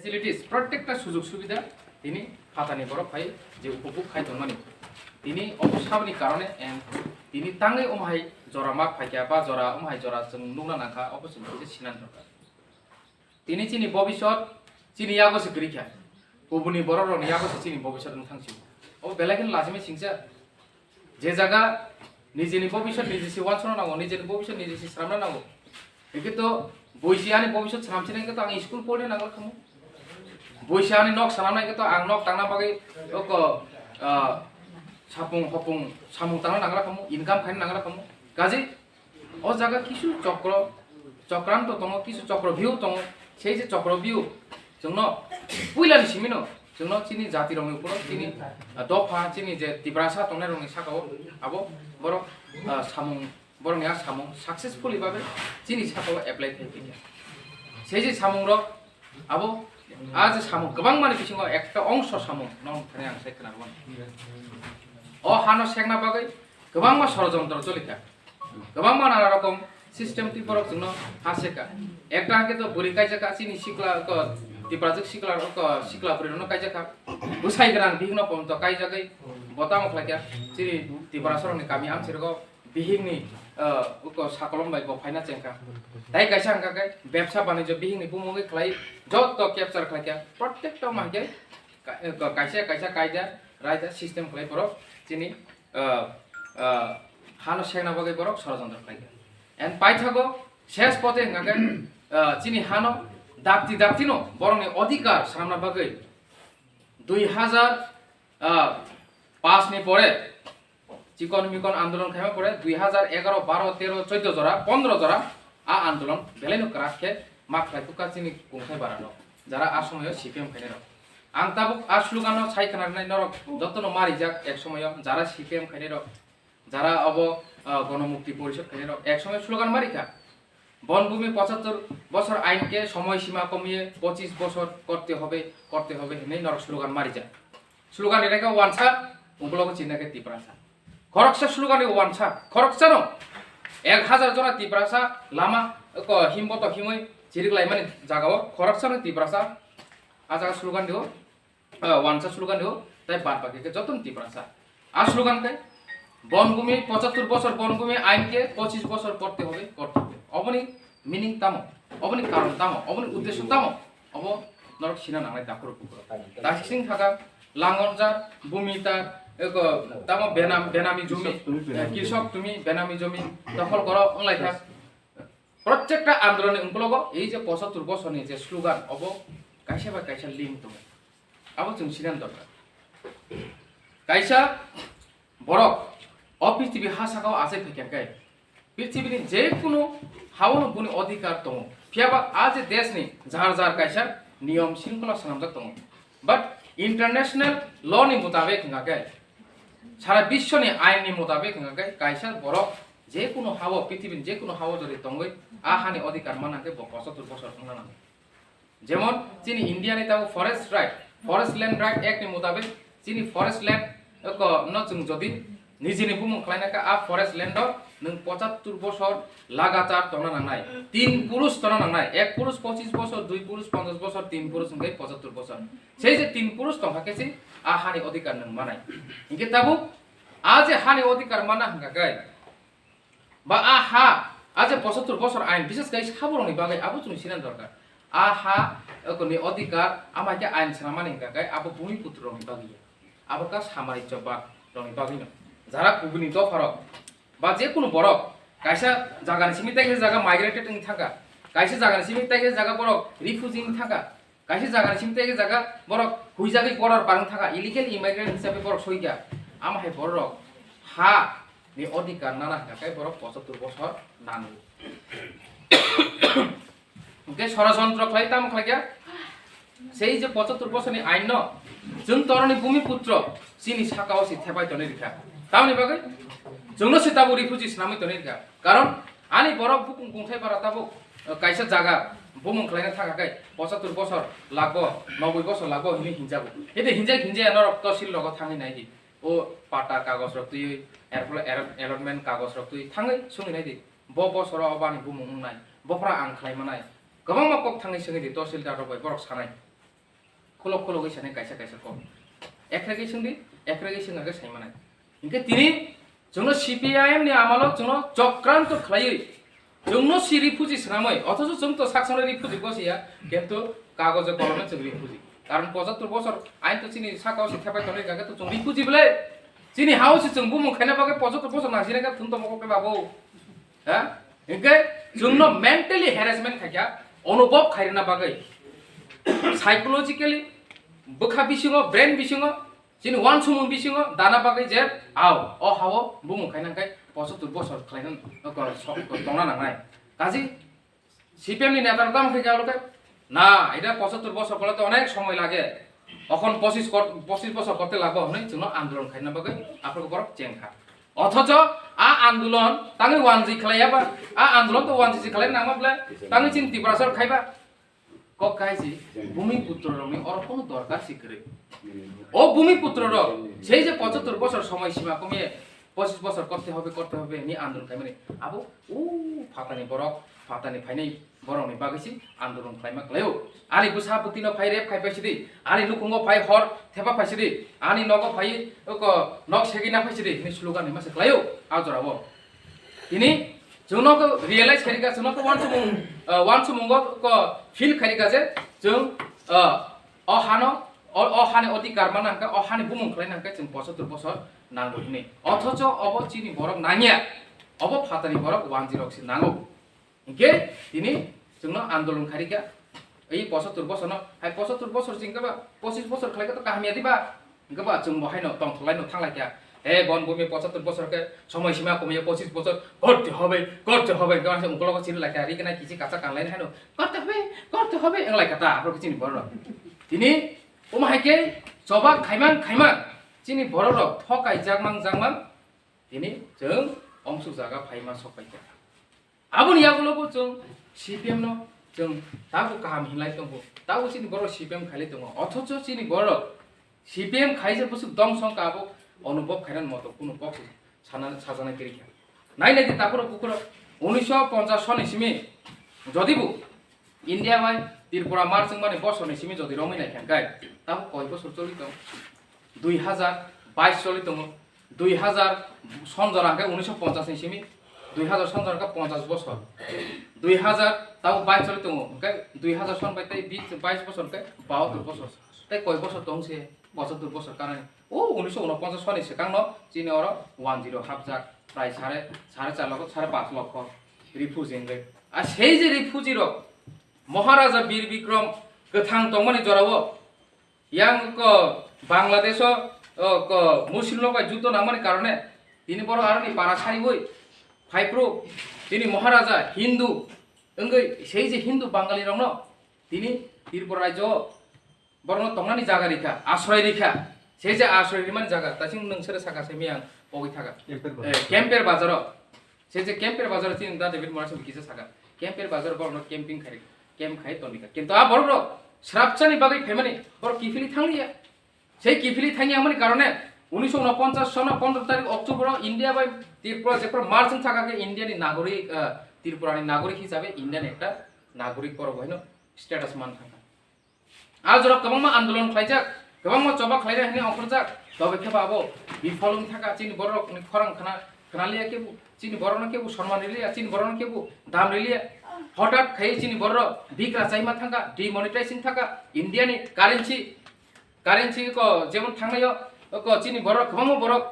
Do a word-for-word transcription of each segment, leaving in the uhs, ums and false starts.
Facilities, protekta sujog subida tini phatani borok phai je upoguk khai tongmani. Tini obo saboni karone and tini tangwi omo hai jora ma phaikha ba jora omo hai jora chwng nukna nangkha, obo chwng kisa sinani dorkar. Tini chini bobisot chini yago se kwrwi kha. Kubuni borok rokni yago se chini bobisot wng thang sio. Obo belai kheno lachimai singcha. Je jaga nijini bobisot niji se wansukna nango, nijini bobisot niji se swnamna nango. Hingke to boisi ani bobisot swnamsina hingke to ang school porina nango khamu. Boisi ani nok swnamna hingke to ang nok tangna bagwi oko, ah, sapung hopung samung tangna nangra khamu, income khaina nangra khamu. Kaji o jaga kisu chokro, chokranto tongo, kisu chokro view tongo. Sei je chokro view chwngno puilani simino chwngno chini jati rokni ukulok chini, ah, dopha chini je Tiprasa tongnai rokni sakao abo borok, ah, samung, borokni a samung successfully babe chini sakao apply khai phaikha. Sei je samung rok abo a je samung kwbangmani bisingo ekta ongso samung nong thani ang sai khwnarwmani. O hano sekna bagwi kwbangma sorojontro cholikha. Kwbangma nana rokom system twi borok chwngno ha seka. Ekta hwnkhe to bwrwi kaijakha chini sikla ko Tiprajwk sikla ko sikla bwrwi rokno kaijakha. Bwsai gwnang bihikno pomto kaijagwi bo tamo khlaikha chini Tiprasarokni kami amchirgo bihikni, ah, uko sakolom bai bo phaina chengkha. Tai kaisa hwnkha khe bebsa banijyo bihikni bumungwi khlai jotto capture khlaikha. Protekta wngma hwnkhe ka-, kaisa kaisa kaida raida system khlai borok chini ah, ah, hano sekna bagwi borok sorojontro khlaikha. And paithago ses pote hwnkha khe, ah, chini hano dakti daktino borokni odhikar swnamna bagwi dui hazar, ah, paanch ni pore chikon mikon andolon khaima pore dui hazar egaro, baro, tero, choddo jora, pondro jora a andolon belaino kwrak khe ma khlai tukha chini kungthai barano, jara a somoyo C P M khainai rok. Ang tabuk a slogan no sai khna rwnai norok jotono marijak ek somoyo, jara C P M khainai rok, jara obo, ah, Gonomukti Porishod khainai rok ek somoyo slogan marikha, Bonbhumi pochattor bosor ain ke somoy sima komiye pochis bosor korte hobe, korte hobe hinwi norok slogan marijak. Slogan rwnaikha wansa, ungkologo chinakhe Tiprasa. Khoroksa slogan rw wansa, khoroksano ek hazar jona Tiprasa lama ko himboto himwi chirik laimani jagao khoroksano Tiprasa a jaga slogan rw, ah, wansa slogan rw, tai bad baki khe jotono Tiprasa. A slogan khe, Bonbhumi pochattor bosor Bonbhumi ain ke pochis bosor korte hobe, korte hobe. Oboni meaning tamo? Oboni karon tamo? Oboni uddesho tamo? Obo norok sina nangnai takhurok bukurok. Tasing thaka langonjar, bumi tar, eko, tamo benam, benami jumi, eh, kisok tumi, benami jumi, dokhol goro, wnglaikha. Protekta andolonni ungkologo ei je pochattor bosorni je slogan, obo kaisa bai kaisa link tongo. Abo chwng sinani dorkar. Kaisa borok o prithibi ha sakao achai phaikha khe, prithibi ni je kunu hao no buni odhikar tongo. Phiya ba a je desh ni jar jar kaisa niyom shringkhola swnamjak tongo. But international law ni mutabik hwnkha khe, sara biswni ain ni mutabik hwnkha khe, kaisa borok je kunu hao, prithibi ni je kunu hao jodi tongwi a hani odhikar manna khe bo pochattor bosor wngna nango. Jemon, chini India ni tabuk Forest Right, Forest Land Right Act ni mutabik, chini forest land, eko, no chwng jodi nijini bumung khlaina kha, a forest land o nwng pochattor bosor lagatar tongna nangnai, tin purush tongna nangnai, ek purush pochis bosor, dui purush ponchash bosor, tin purush hwnkhe pochattor bosor. Sei je tin purush tongkha khe se a hani odhikar nwng manai. Hinkhe tabuk a je hani odhikar mana hwnkha khe, ba a ha, a je pochattor bosor ain, bises khai saborokni bagwi abo chwng sinani dorkar. A ha, eko ni odhikar, ama khe ain swnamani hwnkha khe abo bhumiputro rokni bagwi ya. Abo kha samari chobba rokni bagwi no. Jara kubuni dopha rok, ba je kunu borok, kaisa jagani simi tei kaisa jaga migrated wng thangkha, kaisa jagani simi tei kaisa jaga borok refugee wng thangkha, kaisa jagani simi tei kaisa jaga borok huijagwi border parwng thangkha, illegal immigrant hisabe borok soikha, amo hai borok ha ni odhikar nana hwnkha khe borok pochattor bosor nango. Hwnkhe sorojontro khlai tamo khlaikha? Sei je pochattor bosorni ain no chwng toroni bhumiputro chini sakao se thepai tonwi rikha. Tamoni bagwi chwngno se tabuk refugee swnamwi tonwi rikha. Karon ani borok bukung kungthai bara tabuk, eh, kaisa jaga bumung khlaina thangkha khe pochattor bosor lagbo, noboi bosor lagbo hinwi hinjago. Hede hinjak hinjaya norok tosil rogo thangwi naidi. O patta kagoj rok twiwi, erphole er-, allotment kagoj rok twiwi thangwi sungwi naidi. Bo bosoro obo ani bumung wngnai, bophra ang khlai manai. Kwbangma kok thangwi swngwi di, tosil da rok bai borok sanai. Khulok khulogwi sanai kaisa kaisa kok. Ekregwi swngdi, ekregwi swngna khe saimanai. Hinkhe tini chwngno C P I M ni amalo chwngno chokranto khlaiwi chwngno si refugee swnamwi, othocho chwng to sak songno refugee bo siya, kintu kagoje kolome chwng refugee. Karon pochattor bosor ain to chini sakao se thepai tonwi kha khe to chwng refugee bwle. Chini hao se chwng bumung khaina bagwi pochattor bosor nangsinai khe thum tomo kok khe babo. Ha? Hinkhe chwngno mentally harassment khaikha, onubhob khairina bagwi. Psychologically, bwkha bisingo, brain bisingo, chini uansukmung bisingo dana bagwi je, ao, o hao bumung khaina khe pochattor bosor khlaina, ko-, so-, ko-, tongna nangnai. Kaji C P M ni neta rok tamo khe khe, na, eta pochattor bosor kole to onek somoi lage. Okhon pochis kor-, pochis bosor korte lago hwnwi chwngno andolon khaina bagwi aphuru borok chengkha. Othocho a andolon tangwi wanjwi khlaiya ba, a andolon to wanjwi se khlai nangma bwle tangwi chini Tiprasa rok khaiba. Kok kaisi, bumi putro rokni oro kono dorkar si kwrwi. O bumi putro rok sei je pochattor bosor somoi sima komiye pochis bosor korte hobe, korte hobe hwnwi andolon khaimani. Abo u phatani borok, phatani phainai borokni bagwi si andolon khlaima kwlaio. Ani bwsa bwtwino phai rep khai phaisidi, ani nukhungo phai hor thepa phaisidi, ani nogo phai oko nok segina phaisidi hwnwi slogan ni masa kwlaio a jorao. Tini chwngno khe realize khairika, chwngno khe uansukmung, ah, uansukmungo ko feel khairika je chwng, ah, o hano, o, o hani odhikar mana hwnkhe, o hani bumung khlaina hwnkhe chwng pochattor bosor nango hwnwi. Othocho obo chini borok nangya, obo phatani borok wanjwi rok se nango. Hinkhe tini chwngno andolon khairika, ei pochattor bosorno, hai pochattor bosor se hinkhe ba pochis bosor khlaikhe to kaham ya diba? Hinkhe ba chwngbo haino tongthokhlaino thanglaikha. He bon bumi pochattor bosor khe somoi sima komiye pochis bosor korte hobe, korte hobe, hinkhe unkologo chirilaikha, rignai kichi kacha kanlaina haino korte hobe, korte hobe wnglaikha ta, aphuru khe chini borok. Tini omo hai khe choba khaimang khaimang chini borok rok thokai jakmang jakmang tini chwng omsuk jaga phaima sok paikha. Aboni yagulogo chwng C P M no chwng tabuk kaham hinlai tongo, tabuk chini borok C P M khailai tongo, othocho chini borok C P M khaisa bwswk dong song ka abo onubhob khainani moto kunu kok se sana, sajana kwrwi kha. Nai nai di takhurok bukhurok unisho ponchash soni simi jodi bo India bai Tripura mar chwngmani bosorni simi jodi romwi nai kha khe tabuk koi bosor choli tong? Dui hazar bais choli tongo. Dui hazar son jora hwnkhe unisho ponchash ni simi, dui hazar son jora hwnkhe ponchash bosor, dui hazar tabo bais choli tongo, hwnkhe dui hazar son bai tei bis, bais bosor hwnkhe bahattor bosor, tei koi bosor tong se pochattor bosor kanani. O unisho unoponchash soni swkangno chini oro one zero hapjak, prai sare, sare char lokho, sare panch lokho refugee hwnkhe. A sei je refugee rok Maharaja Bir Bikram kwthang tongmani jorao Yang ko Bangladesh o, o, ko Muslim rok bai juddo nangmani karone tini borok aroni para sariwi phaiphru tini Maharaja Hindu wngwi sei je Hindu Bangali rokno tini Tripura rajyo o borokno tongnani jaga rikha, asroy rikha, sei je asroy rimani jaga, tasing nwng sere saka se miyang pogwi thaga. Camper bazar. Eh, Camper bazar o. Se je Camper bazar chini da David Morasing kisa saka. Camper bazar borok no camping khai, camp khai tonika. Kintu a borok rok srapchani bagwi phaimani borok kiphilwi thangliya. Sei kiphilwi thangya mani karone unisho unoponchash sono pondro tarik October o India bai Tripura jephru march wng thaka khe India ni nagorik, eh, Tripura ni nagorik hisabe India ni ekta nagorik borok bai no status man thangkha. A jorao kwbangma andolon khlaijak, kwbangma choba khlainai hwnwi ongkhorjak, tobwi khe bo abo bifol wng thaka chini bororokni khorang khna, khna liya kebo, chini borokno kebo sonman riliya, chini borokno kebo dam riliya. Hothat khai chini bororok bigra chaima thangkha, demonetize wng thangkha, India ni currency, currency ko jemon thangnaio, ko chini bororok kwbangma borok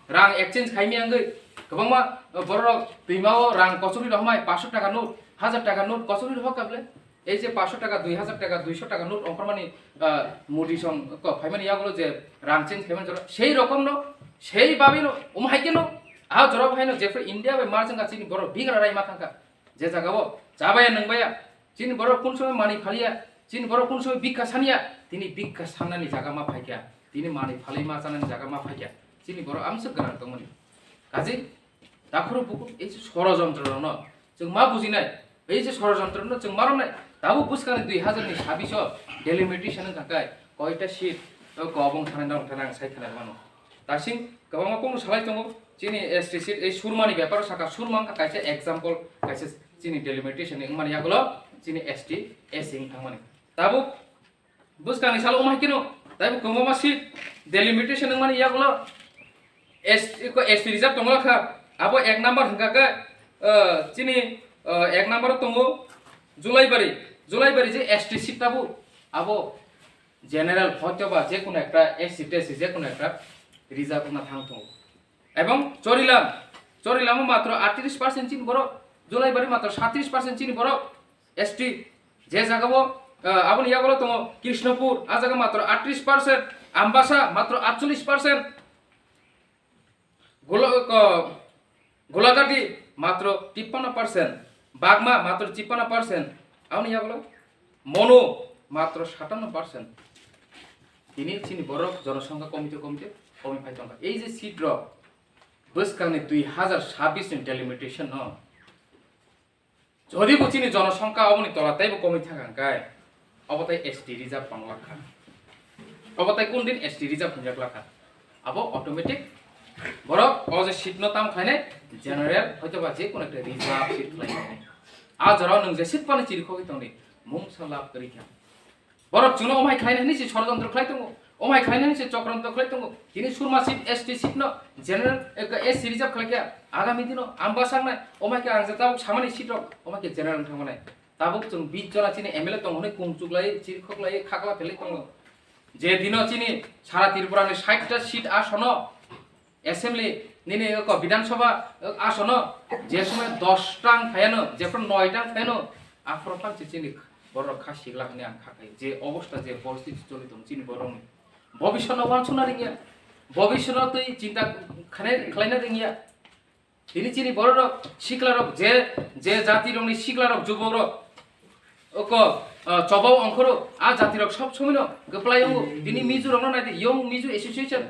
rang exchange khaimya wngwi, kwbangma bororok twimao rang kochorwi rohormai, paanch sho taka note, hajar taka note kochorwi rohorkha bwle. Ei je paanch sho taka, dui hajar taka, dui sho taka note ongkhormani, ah, Modi song ko phaimani yagulo je rang change khaimani jora, sei rokomno, sei babino, omo hai kheno, ah, jora bo haino jephru India bai march wngkha chini borok bigra raima thangkha. Je jagao chabaya nwngbaya, chini borok kun somoi manwi phaliya, chini borok kun somoi bikha saniya, tini bikha sannani jaga ma phaikha, tini manwi phalwi ma chanani jaga ma phaikha, chini borok amswk gwnang tongmani. Kaje Takhoro bukhuk ei je sorojontro rokno chwng ma bujinai, ei je sorojontro no chwng ma romnai, tabuk bwskangni dui hajar ni sabbish o delimitation wngkha khe koita seat o kobong thanai norok thana ang sai khwnai mano. Tasing kwbangma kokno salai tongo, chini S T seat ei surmani beparo saka, surma wngkha kaisa example, kaisa chini delimitation ni wngmani yagulo chini S T S C wng thangmani. Tabuk Bwskangni salo wng hai kheno taibo kwbangma seat delimitation wngmani yagulo S T, ko S T reserve tongla kha. Abo ek number hwnkha khe, eh, chini, eh, ek number o tongo Julaibari. Julaibari je S T seat tabu, abo general hoitoba je kono ekta S C T S C je kono ekta reserve wngna thang tongo. Ebong Chorilam, Chorilamo matro atris percent chini borok, Julaibari matro satris percent chini borok S T. Je jagao, eh, aboni yagulo tongo Krishnapur, a jaga matro atris percent, Ambasa matro atchollish percent, Golo-, ko-, Golagati matro tippanno percent, Bagma matro tippanno percent, aboni yagulo Monu matro satanno percent. Tini chini borok jonosongkha komite komite komi phai tongkha. Ei je seat rok bwskangni dui hazar sabbish ni delimitation no, jodi bo chini jonosongkha oboni tola teibo komui thang kha hwnkhe, obo tai S T reserve pang lakha. Obo tai kun din S T reserve hwnjak lakha. Abo automatic borok o je seat no tam khlainai, general hoitoba je kono ekta reserve seat khlainai. A jorao nwng je seat pani chiri khogwi tongdi, mungsa lab kwrwi kha. Borok chwngno omhai khlaina hinwi se sorojontro khlai tongo, omhai khlaina hinwi se chokranto khlai tongo. Tini Surma seat, S T seat no general, eh, S C reserve khlai kha. Agami dino Ambasa wngnai, omhai khe ang je tabuk samani seat rok, omhai khe general wng thangmanai. Tabuk chwng bis jona chini M L A tongo hwnwi kung chuklai, chirikhok lai, khakla phelai tongo. Je dino chini sara Tripura ni sait ta seat asono, Assembly, nini oko Bidhan Sabha, eh, asono je somoy dos ta wng phaiano, jephru noi ta wng phaiano, aphuru phan se chini borok kha sigla hwnwi ang kha khai. Je obostha, je poristiti choli tongo chini borokni, bobiswtno uansukna ringya, bobiswtno twi chinta khanai khlaina ringya. Tini chini bororok, siklarok, je, je jatirokni siklarok, jubokrok, oko, ah, chobao ongkhoro, a jatirok sob somoino kwplai wngo. Tini Mizorokno naidi, Young Mizo Association.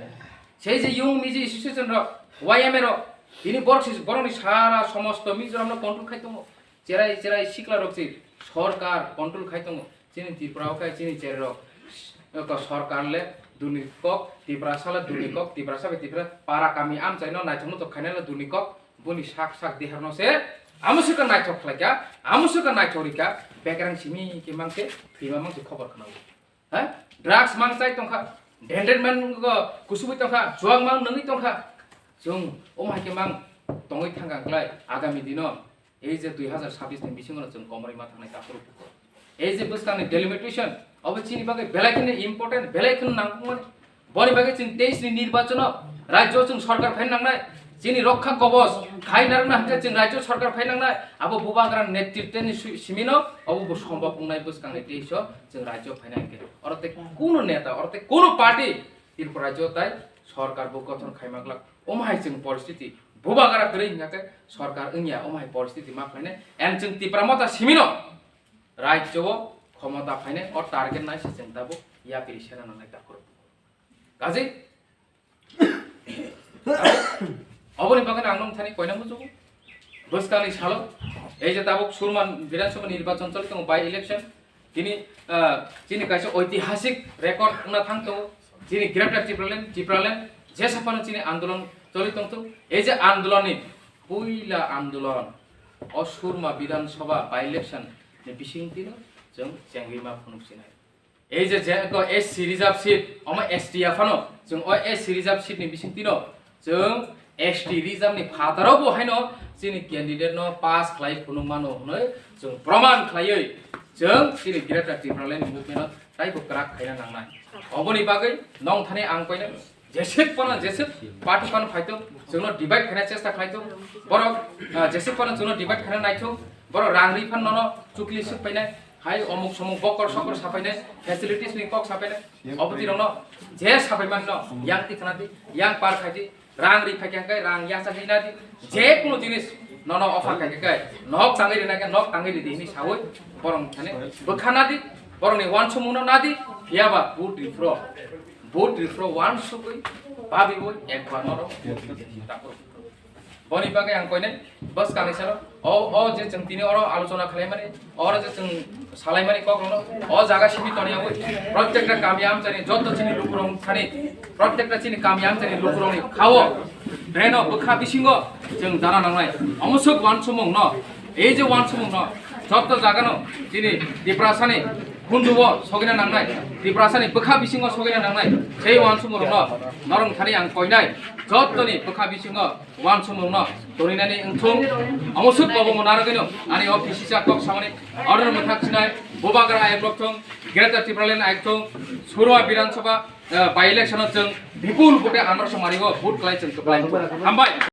Sei je Young Mizo Association rok, Y M A rok, tini borok se, borokni sara somosto Mizoramno control khai tongo. Cherai cherai siklarok se sorkar control khai tongo. Chini Tripura o khe chini chererok, eko sorkar le duni kok, Tiprasa le duni kok, Tiprasa bai Tipra, para kami amchaino naithokno tok khaina le duni kok, boni sak sak deharno se amo se khe naithok khlai kha, amo se khe naithok ri kha, bekerang simi khe mang khe thwima mang se khobor khna o. Ha? Drugs mang chai tong kha, dended man go kusubui tong kha, juang mang nungui tong kha. Chwng omo hai khe mang tongwi thang kha klai agami dino. Ei je dui hazar sabbish ni bisingo no chwng komorwi ma thangnai takhuk rok. Ei je bwskangni delimitation, obo chini bagwi belai kheno important, belai kheno nangkukmani. Boni bagwi chwng teis ni nirbachono rajyo chwng sorkar phaina nangnai. Chini rokha kobos khai narwkna hwnkhe chwng rajyo sorkar phaina nangnai. Abo Bubagra netritwni si-, simino obo bo sombok wngnai bwskangni teis o chwng rajyo phaina hwnkhe. Oro tei kuno neta, oro tei kuno party Tripura rajyo tai sorkar bo gothon khaima glak. Omo hai chwng poristiti Bubagra kwrwi hwnkha khe sorkar wngya, omo hai poristiti ma phainai. And chwng Tipra Motha simino rajyo o khomota phainai, o target nai se chwng tabuk yapri sena nangnai takhuk rok. Kaje oboni bagwi ang nung thani koina muchungo. Bwskangni salo, ei je tabuk Surma Bidhan Sabha nirbachon choli tongo, by election. Tini, ah, chini kaisa oitihasik record wngna thang tongo. Chini Greater Tipraland, Tipraland, jesa phano chini andolon choli tong tongo. Ei je andolonni puila andolon, o Surma Bidhan Sabha by election ni bisingtwino chwng chengwi ma phunuk sinai. Ei je, je ko S C reserve seat, omo S T ya phano, chwng o S C reserve seat ni bisingtwino chwng S T reserve ni phataro bo haino chini candidate no pass khlai phunuk mano hwnwi chwng proman khlaiwi chwng chini Greater Tipraland ni movement no taibo kwrak khaina nangnai. Oboni bagwi nong thani ang koino jeswk phano, jeswk party phano phaito, chwngno divide khaina chesta khlaito. Borok, ah, jeswk phano chwngno divide khaina naitho, borok rang ri phano nono chukli swk painai. Hai omuk somuk bokor sokor sapainai, facilities ni kok sapainai, oboti rokno je sapai manno, yang ti khna di, yang par khai di, rang ri phai khe rang yachak di na di, je kunu jinis nono offer khai khe nok tangwi rina khe nok tangwi ri di hini sawi borok thani bwkha na di, borok ni wansukmung no na di, phiya ba vote ri phro, vote ri phro wansugwi babi wi ekbar norok vote ri di. Boni bagwi ang koinai bwskangni salo o, o je chwng tini oro alochona khwlaimani, oro je chwng salaimani kok rokno o jaga simi toni yawi, protekta kami amchani joto chini lukurok thani, protekta chini kami amchani lukurokni khao, dreno bwkha bisingo chwng jana nangnai. Omo swk wansukmung no, ei je wansukmung no joto jaga no chini Tiprasani Khunjuo sogwina nangnai, Tiprasani bwkha bisingo sogwina nangnai, sei uansukmung rokno norok thani ang koinai, jottoni bwkha bisingo uansukmung rokno toninani wngthung, omo suk bobo mo narwgwino ani o P C C kok samani order mwthak sinai, Bubagra ayok rok thung, Greater Tipraland ayok thung, Surwa Bidhan Sabha, eh, by election o chwng bipul vote anarso mario vote klai chwng kwplai. Hambai.